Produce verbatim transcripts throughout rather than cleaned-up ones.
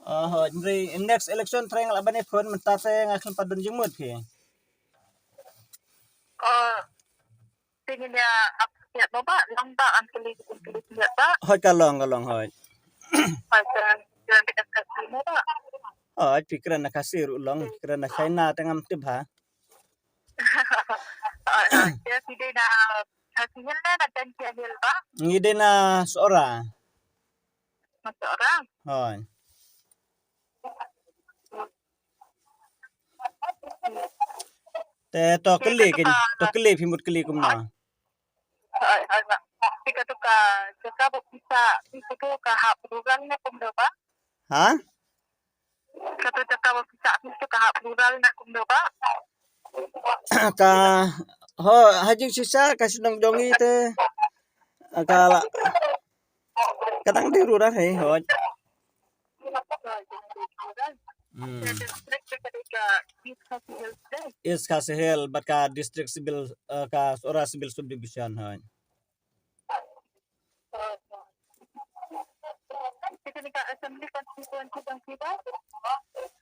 Oh, hooid, hynrei next election trai nga lah ban ïa phone, mynta te nga khlem pat don jingmut phi. Oh, te ngin ïa ap ïa ba ba, long ba, am kli kli kli ïa ba. Hooid, ka long, ka long, hooid. Hooid, ka long, ka long, ka long, ka long, ka long, ka long. Hooid, phi kren na Khasi ruh long, phi kren na China te ngam tip ha. Hooid, hooid. Te phi dei na Khasi Hills ne na Jaintia Hills ba? Ngi dei na Sohra. Masuk orang. Hooid. Te to kylli kin, to kylli, phi mut kylli kumno? Hooid, hooid, ba. Phi katu ka jaka ba phi sah, phi katu ka hap rural ne kumno ba? Ha? Katu jaka ba phi sah, phi katu ka hap rural ne kumno ba? Ka, ho, ha jingshisha ka shnong jong ngi te ka la, ka dang dei rural hi, hooid. Hmm. East Khasi Hills bad ka district civil, eh, ka Sohra civil subdivision, hooid.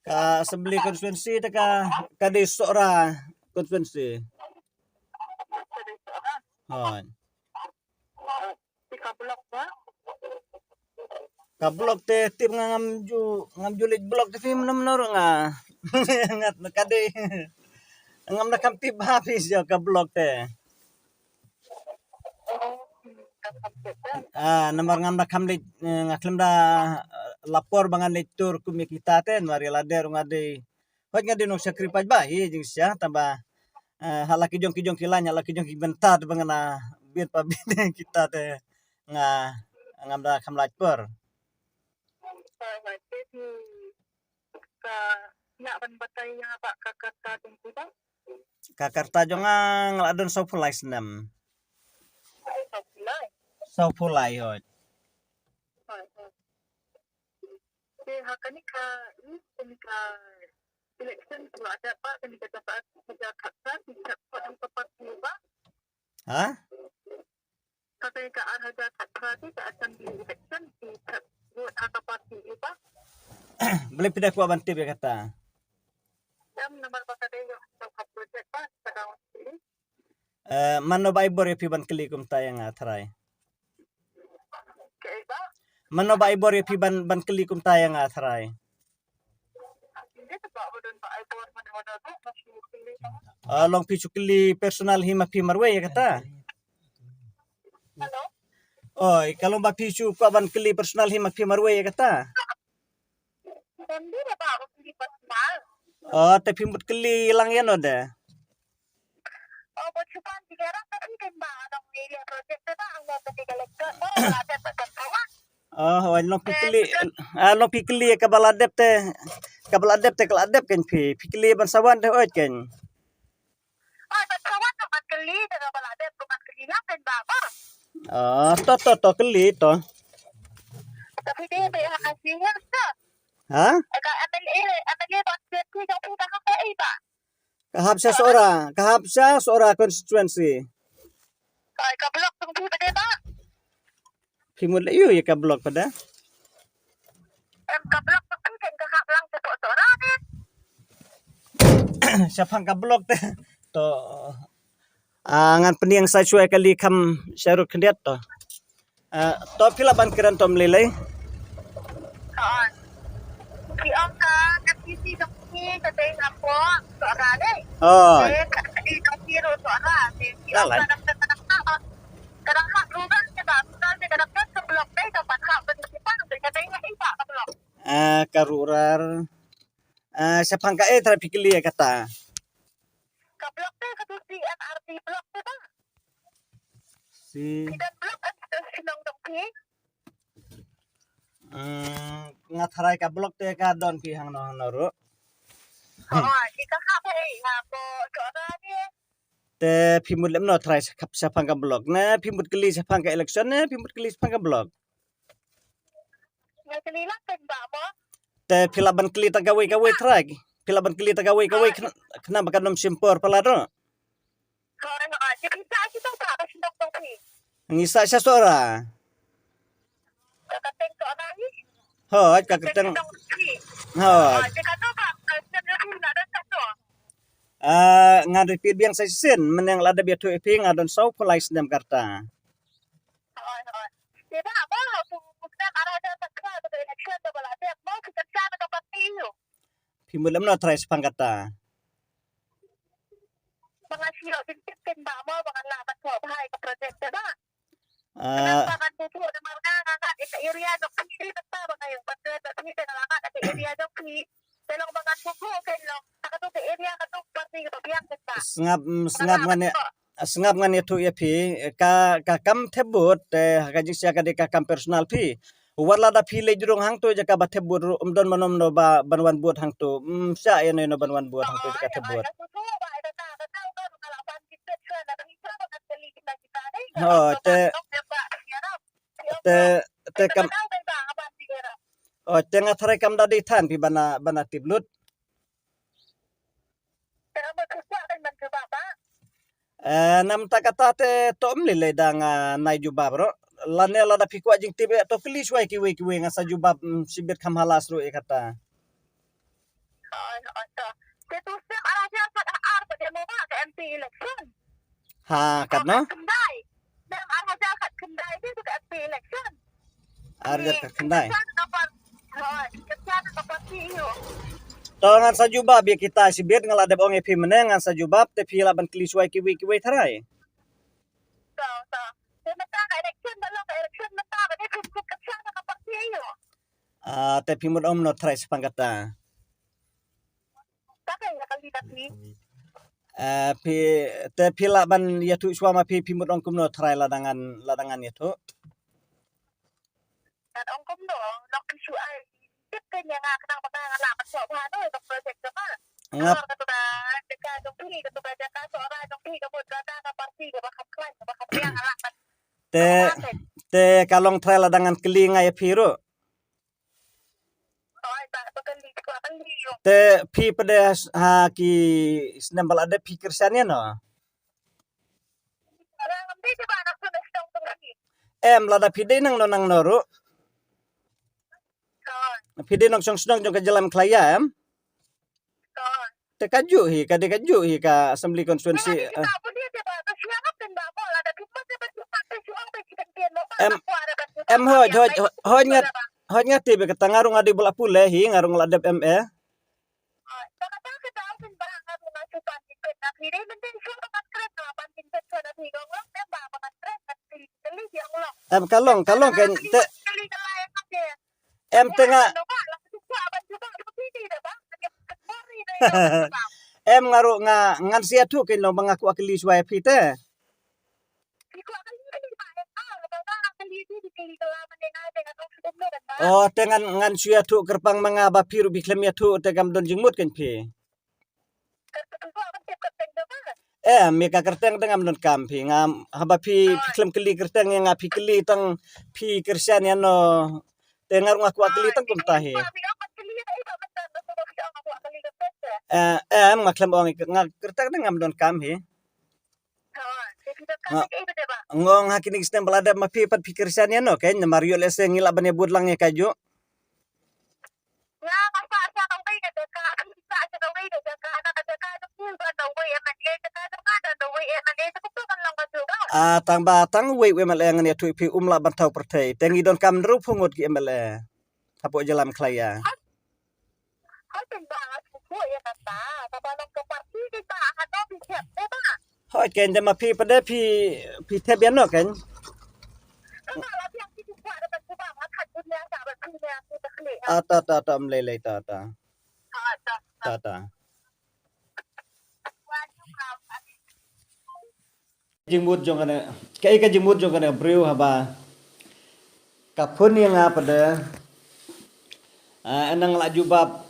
Ka assembly constituency te ka, ka dei Sohra constituency. Hooid. Te ka block ba? Ka block te tip nga ngam ju, ngam ju leit block te phi mynno mynno ruh nga. Ngat na ka dei. Ngam da kham tip ba phi sha ka block te. Ah, namar ngam da kham leit, eh, nga khlem da, eh, la por ba ngan leit tur kum ïa kita te, namar ïa lade ruh nga dei. Hooid, nga dei nongshakri paidbah hi jingshisha, tangba, eh, ha la ki jong ki jong ki lain, ha la ki jong ki bynta te ba ngan, ah, bit pa bit kita te nga, ngam da kham lait por. Ka, nga ban batai ïa ba ka karta jong phi ba? Ka karta jong nga nga la don sawphew lai snem. Sawphew lai? Sawphew lai, hooid. Hooid, hooid. Te ha kane ka, kane ka election ba la dep ba, kane ka jaka, ka jaka ka, ka jaka ka party ba? Ha? Kata ka ar hajar khatphra te ka assembly election te ka vote ha ka party ba. Balei phi da kwah ban tip ïa kata? Em, namar ba ka dei ïa ka project ba ka dang. Eh, mano ba ai bor ïa phi ban kylli kumta ïa nga, tharai? Kaei ba? Mano ba ai bor ïa phi ban, ban kylli kumta ïa nga, tharai? Ah, long phi shu kylli personal hi ma phi marwei ïa kata? Hello? Oi, ka long ba phi shu kwah ban kylli personal hi ma phi marwei ïa kata? Em, dei ba ba kylli personal. Oh, te phi mut kylli lang ïano de? Oh, ba chupan ti ka rang ka kan ba dong ni le project te ba, ang ba ti ka lecture ba, ba te ba kan ba. Oh, hooid, long phi kylli, ah, long phi kylli ïa kaba la dep te, kaba la dep te ka la dep kan phi, phi kylli ban sa wan te hooid kan. Oh, ban sa wan te ban kylli te kaba la dep te ban kylli lang kan ba ba. Ah, to, to, to, kylli to. Tapi dei ba ha ka senior sa. Ha? Ka M L A, M L A ba ti ka ka ka ka ka. Ka hap sha Sohra, ka hap sha Sohra constituency. Ai, ka block tang phi ba dei ba? Phi mut la ïoh ïa ka block ba dei? Em, ka block tang phi kan ka hap lang sha Sohra ne. Shaphang ka block te. To. Ah, ngan pynïeng sa shuwa ïa ka li kham sharud khyndiat to. Ah, to phi lah ban kren to, ym lei lei. Hooid. Phi ong ka M P C jong phi ka dei hapoh Sohra dei. Hooid. Te ka dei jong phi ruh Sohra. Te phi ong ka dang ka dang ka dang hap rural te ba rural te ka dang ka block dei ka ban hap ban ki pang te ka dei nga i ba ka block. Ah, ka rural. Ah, shaphang kaei trai phi kylli ïa kata? Ka block te ka tu C M R T block te ba. Si. Phi don block at shnong jong phi? Hmm, nga tharai ka block te ka don phi hangno hangno ruh. Oh, ki ka hap ei ha ko Sohra ne. Te phi mut lem no tharai shaphang ka block ne phi mut kylli shaphang ka election ne phi mut kylli shaphang ka block? Nga kylli lang kan ba mo. Te phi lah ban kylli tang kawei kawei trai. Phi lah ban kylli tang kawei kawei khnang ba kan ym shim por palat ruh. Ngi sah sha Sohra. Hooid, ka kyrteng. Hooid. Ah, ngan repeat biang sa shisien, mynne nga la dep ïathuh ïa phi nga don saw phew lai snem kata. Phi mut lem no trai shaphang kata. Ah, sngap, mm, sngap ngan ïa, sngap ngan ïathuh ïa phi, ka, ka kam thep vote te ha ka jingshisha ka dei ka kam personal phi. Wat lada phi leit rung hangto jaka ba thep vote ruh, ym don mano mano ba ban wan vote hangto. Ym shah ïa no ïa no ban wan vote hangto jaka thep vote. Ho, te, te, te kam, oh, te nga tharai kam da dei than phi ban, ban tip lut. Eh, namar kata te to ym lei lei da nga nai jubab ruh. Lane lada phi kwah jingtip eh to kylli shuwa kiwei kiwei, ngan sa jubab, mm, shibit kham halas ruh ïa kata. Ha, katno? Ar hajar khatkhyndai. To ngan sa jubab ïa kita shibit, nga la dep ong ïa phi mynne ngan sa jubab, te phi lah ban kylli shuwa kiwei kiwei tharai. Ah, te phi mut ong no tharai shaphang kata. Ah, phi, te phi lah ban ïathuh shuwa ma phi, phi mut ong kumno tharai lada ngan, lada ngan ïathuh. Ngap. Te, te ka long tharai lada ngan kylli nga ïa phi ruh. Te phi pat de ha ki snem ba la dep phi kyrshan ïa no? Em, lada phi dei nangno nangno ruh. Phi dei nongshong shnong jong ka jylla Meghalaya em? Te kajuh hi, ka dei kajuh hi ka assembly constituency. Em, em, hooid, hooid, hooid, nga, hooid nga tip ïa kata, nga ruh nga dei ba la pule hi, nga ruh nga la dep M A. Em, ka long, ka long, ka te, em, te nga, em, nga ruh nga, ngan sa ïathuh kein long ba nga kwah kylli shuwa ïa phi te. Oh, te ngan, ngan shu ïathuh kyrpang ma nga ba phi ruh phi khlem ïathuh te kam don jingmut kein phi. Em, ïa ka kyrteng te ngam donkam phi, nga, haba phi, phi khlem kylli kyrteng ïa nga, phi kylli tang phi kyrshan ïa no. Te nga ruh nga kwah kylli tang kumta hi. Eh, em, nga khlem ong, nga kyrteng te ngam donkam hi. Nga, nga ong ha kine ki snem ba la dep ma phi pat phi kyrshan ïa no, kein namar ïoh lehse ngi lah ban ïa bud lang ïa kajuh. Ah, tang ba tang uwei u M L A ngan ïathuh ïa phi um lah ban thaw pyrthei. Te ngi donkam hynriewphew ngut ki M L A hapoh jylla Meghalaya. Hooid, kein te ma phi pat de phi, phi thep ïa no kein. Ah, ta, ta, ta, ym lei lei, ta, ta. Ta, ta. Jingmut jong kane, kaei ka jingmut jong kane ka briew haba ka phone ïa nga pat de, ah, nga nang lah jubab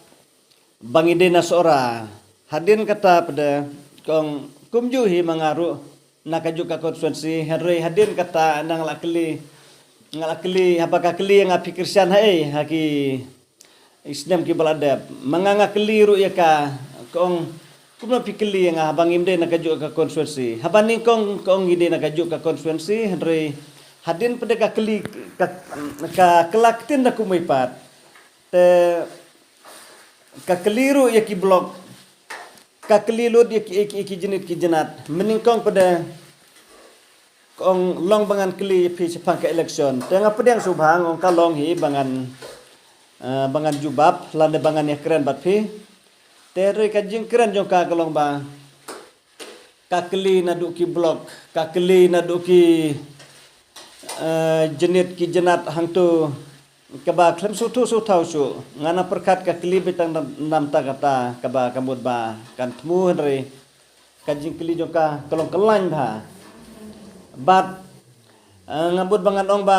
ba ngi dei na Sohra. Hadien kata pat de, ka ong kumjuh hi ma nga ruh na kajuh ka constituency, hynrei hadien kata nga nang lah kylli, nga lah kylli, haba ka kylli ïa nga phi kyrshan haei ha ki snem kiba la dep. Ma nga nga kylli ruh ïa ka, ka ong kumno phi kylli ïa nga haba ngim dei na kajuh ka constituency. Haba nyngkong ka ong ngi dei na kajuh ka constituency, hynrei hadien pat de ka kylli, ka, ka kylla ktien da kumwei pat. Te ka kylli ruh ïa ki block, ka kylli lut ïa ki, ïa ki, ïa ki jnit ki jnat. Mynnyngkong pat de ka ong long ba ngan kylli ïa phi shaphang ka election. Te nga pdiang sngewbha, nga ong ka long hi ba ngan, eh, ba ngan jubab lane ba ngan ïakren bad phi. Te hynrei ka jingkren jong ka ka long ba ka kylli naduh ki block, ka kylli naduh ki, eh, jnit ki jnat hangto kaba khlem sngewthuh sngewthaw shuh. Nga nang pyrkhat ka kylli beit tang na bynta kata kaba ka mut ba kan thmu, hynrei ka jingkylli jong ka ka long kyllain bha. Bad, eh, nga mut ba ngan ong ba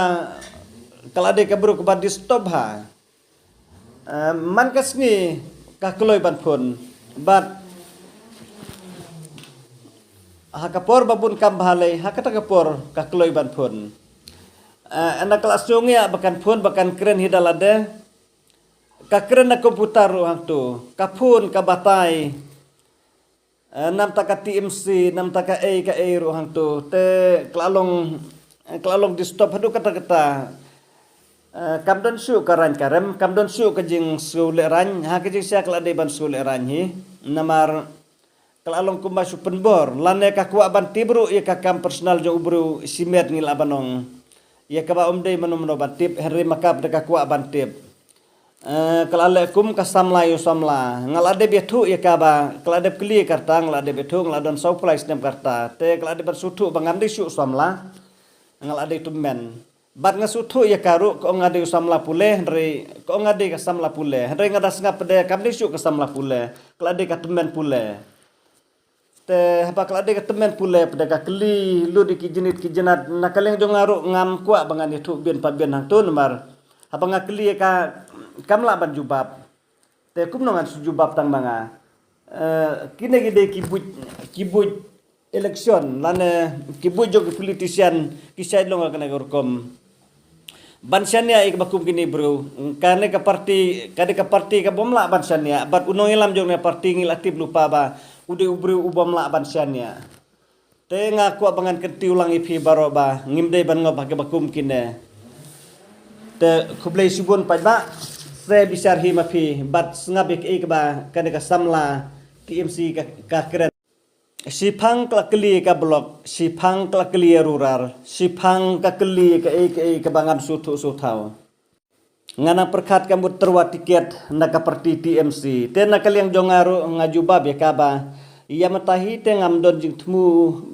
ka la dei ka briew kaba disturb bha. Eh, man ka sngi ka kloi ban phone. Bad ha ka por ba bun kam bha lei, ha kata ka por ka kloi ban phone. Eh, ynda ka la sngew ngiah ba kan phone, ba kan kren hi da lade, ka kren na computer ruh hangto, ka phone, ka batai. Eh, namta ka T M C, namta ka ei ka ei ruh hangto. Te ka la long, eh, ka la long disturb haduh katta katta. Eh, kam don shuh ka rain ka rem, kam don shuh ka jingsngewlehraiñ, ha ka jingshai ka la dei ban sngewlehraiñ hi. Namar ka la long kumba shu pynbor, lane ka kwah ban tip ruh ïa ka kam personal jong u briew shimet, ngi lah ban ong. Ïa kaba ym dei mano mano ban tip, hynrei ma ka pat de ka kwah ban tip. Eh, ka la leh kum ka samla ïa u samla. Nga la dep ïathuh ïa kaba, ka la dep kylli ïa ka rta, nga la dep ïathuh, nga la don saw phew lai snem ka rta. Te ka la dep ban sngewthuh ba ngam dei shuh u samla, nga la dei tymmen. Bad nga sngewthuh ïa ka ruh, ka ong nga dei u samla pule, hynrei ka ong nga dei ka samla pule. Hynrei nga da sngap pat de kam dei shuh ka samla pule, ka la dei ka tymmen pule. Te haba ka la dei ka tymmen pule pat de ka kylli lut ïa ki jnit ki jnat, na ka liang jong nga ruh ngam kwah ba ngan ïathuh bian pa bian hangto namar haba nga kylli ïa ka, kam lah ban jubab. Te kumno ngan shu jubab tang ma nga? Eh, kine ki dei ki buit, ki buit election lane ki buit jong ki politician, ki shait long ha kane ka rukom ban shaniah ïa kiba kum kine briew. Kane ka parti ka dei ka parti kabym lah ban shaniah, bad u nongïalam jong kane ka parti ngi la tip lypa ba u dei u briew ubym lah ban shaniah. Te nga kwah ba ngan kyntiew lang ïa phi baroh ba ngim dei ban ngop ha kiba kum kine. Te khublei shibun paidbah, se bishar hi ma phi bad sngap ïa kaei kaba kane ka samla T M C ka, ka kren. Shiphang ka la kylli ïa ka block, shiphang ka la kylli ïa rural, shiphang ka kylli ïa kaei kaei kaba ngam sngewthuh sngewthaw. Nga nang pyrkhat ka mut tyrwa tiket na ka parti T M C. Te na ka liang jong nga ruh nga jubab ïa kaba, ïa mynta hi te ngam don jingthmu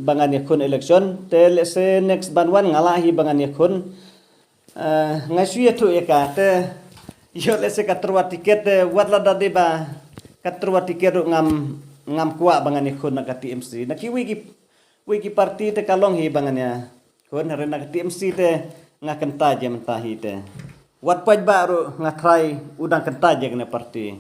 ba ngan ïakhun election. Te lehse next ban wan nga lah hi ba ngan ïakhun. Eh, nga shu ïathuh ïa ka, te ïoh lehse ka tyrwa tiket, te wat la da dei ba ka tyrwa tiket ruh ngam, ngam kwah ba ngan ïakhun na ka T M C. Na kiwei ki, wei ki parti te ka long hi ba ngan ïakhun, hynrei na ka T M C te nga kyntait ïa mynta hi te. Wat paidbah ruh nga trai u dang kyntait ïa kane parti.